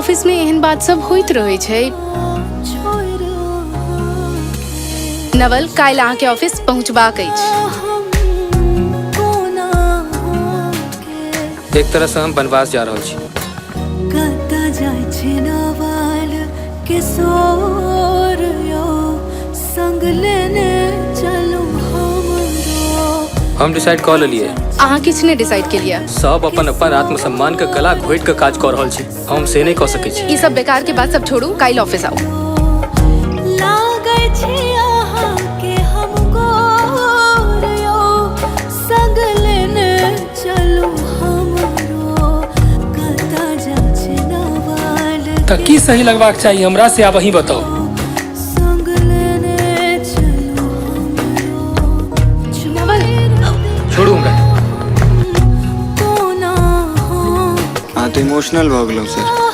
Office में एहन बात सब होइत रहै छै। नवल, काल्हि अहाँके ऑफिस पहुँचबाक अछि। एक तरह से हम वनवास जा रहल छी। कतऽ जाइ छी नवल किशोर यौ, संग लेने चलू हमरो। हम डिसाइड कऽ लेलियै। अहाँ किछु नहि डिसाइड केलियै। सब अपन अपन आत्मसम्मान के गला घोटि के काज कऽ रहल छै, हम से नहि कऽ सकै छी। ई सब बेकार के बात सब छोड़ू, काल्हि ऑफिस आउ। लागै छी अहाँके हम गोर यौ, संग लेने चलू हमरो, कतऽ जाइ छी नवल तऽ की सही लगबाक चाही हमरा से आब अहीं बताउ। संग लेने चलू हमरो। नवल, छोड़ू हमरा। कोना अहाँ तऽ इमोशनल भऽ गेलहुँ सर।